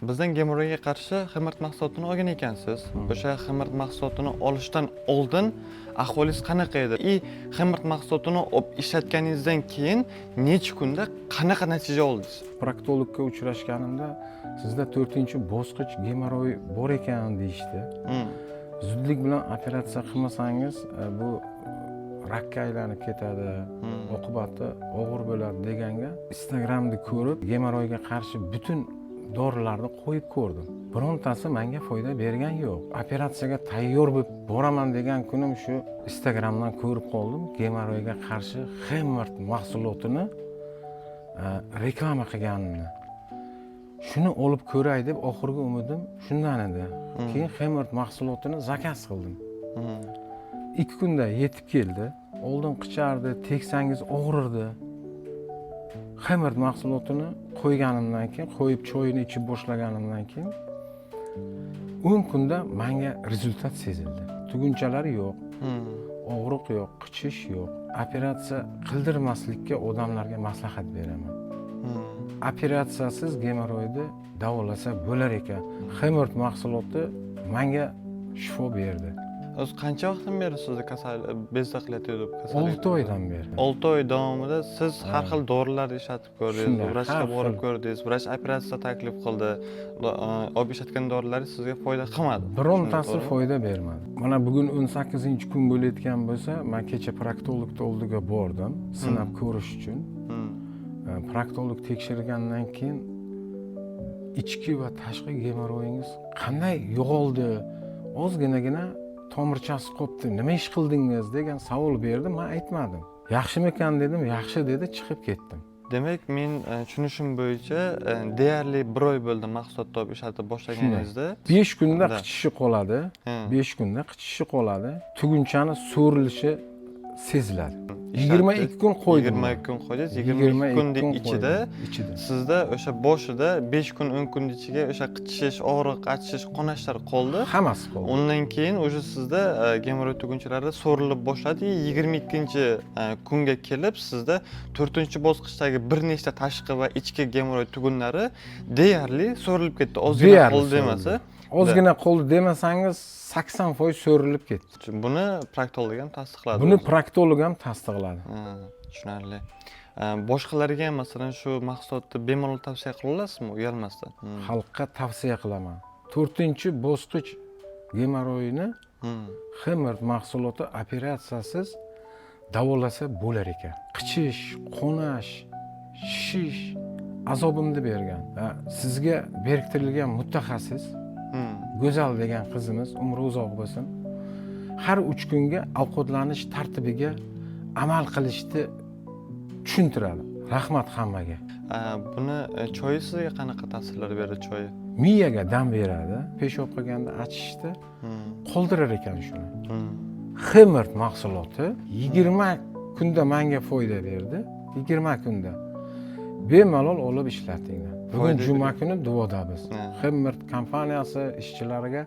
Bizdan gemorroyga qarshi Hemort mahsulotini olgan ekansiz. O'sha Hemort mahsulotini olishdan oldin ahvolingiz qanaqa edi? И Hemort mahsulotini olib ishlatganingizdan keyin necha kunda qanaqa natija oldingiz? Proktologga uchrashganimda, "Sizda to'rtinchi bosqich gemorroy bor ekan", deyishdi. "Zudlik bilan operatsiya qilmasangiz, bu rakka aylanib ketadi, oqibati og'ir bo'ladi", deganga, Instagramni ko'rib, gemorroyga qarshi butun dorilarni qo'yib ko'rdim, birontasi menga foyda bergan yo'q. Operatsiyaga tayyor bo'lib boraman degan kunim shu Instagramdan ko'rib qoldim, gemorroyga qarshi Hemort mahsulotini reklama qilganini. Shuni olib ko'ray deb, oxirgi umidim shundan edi. Keyin Hemort mahsulotini zakaz qildim. 2 kunda yetib keldi. Oldin qichardi, tegsangiz og'rirdi. Hemort mahsulotini qo'yganimdan keyin, qo'yib, choyini ichib boshlaganimdan keyin 10 kunda manga результат sezildi. Tugunchalar yo'q, og'riq yo'q, qichish yo'q. Operatsiya qildirmaslikka odamlarga maslahat beraman. Operatsiyasiz gemorroyni davolasa bo'lar ekan. Hemort mahsuloti manga shifo berdi. O'zi qancha vaqtdan beri sizni kasal bezda qilayotgandi kasallik? 6 oydan beri. 6 oy davomida siz har xil dorilarni ishlatib ko'rdingiz, Shunday, vrachga har borib xil. ko'rdingiz, vrach operatsiya taklif qildi. Olib ishlatgan dorilaringiz sizga foyda qilmadi. Birontasi To'g'rimi? foyda bermadi. Mana bugun 18-kun bo'layotgan bo'lsa, man kecha proktologni oldiga bordim sinab ko'rish uchun. Proktolog tekshirgandan keyin, "Ichki va tashqi gemorroyingiz qanday yo'qoldi, ozginagina tomirchasi qolibdi, nima ish qildingiz?" degan savol berdi. Man aytmadim, "Yaxshimikan?" dedim. "Yaxshi", dedi, chiqib ketdim. Demak, men tushunishim bo'yicha, deyarli bir oy bo'ldi mahsulot olib ishlatib boshlaganingizda. 5 kunda Da. qichishi qoladi. 5 kunda qichishi qoladi, tugunchani so'rilishi seziladi. 22 kun qo'ydim. 22 kun qo'ydingiz. 22 22 kunni kun ichida qo'ydim. Ichida. sizda o'sha boshida 5 kun, 10 kun ichiga o'sha qichishish, og'riq, achishish, qonashlar qoldi. Hammasi qoldi. Undan keyin уже sizda gemorroy tugunchalari so'rilib boshladi. 22 kunga kelib sizda to'rtinchi bosqichdagi bir nechta tashqi va ichki gemorroy tugunlari deyarli so'rilib ketdi, ozgina Deyarli qoldi so'rildi. demasa. Ozgina qoldi demasangiz, 80% so'rilib ketdi. Buni proktolog ham tasdiqladi Buni o'zi. proktolog ham tasdiqladi. Ha, tushunarli. Boshqalarga ham, masalan, shu mahsulotni bemalol tavsiya qila olasizmi uyalmasdan? Xalqqa tavsiya qilaman, to'rtinchi bosqich gemorroyni Hemort mahsuloti operatsiyasiz davolasa bo'lar ekan. Qichish, qonash, shishish azobimni bergan. Ha, sizga biriktirilgan mutaxassis Go'zal degan qizimiz, umri uzoq bo'lsin, har 3 kunga ovqatlanish tartibiga amal qilishni tushuntiradi. Rahmat hammaga. Buni choyi sizga qanaqa ta'sirlar berdi, choyi? Miyaga dam beradi, peshob qilganda achishni qoldirar ekan shuni. Hemort mahsuloti 20 kunda manga foyda berdi. 20 kunda bemalol olib ishlatinglar. Bugun Foyda juma kuni duoda biz. Ha. Hemort kompaniyasi ishchilariga,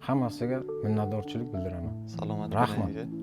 hammasiga minnatdorchilik bildiraman. Salomat Rahmat. bo'ling, aka.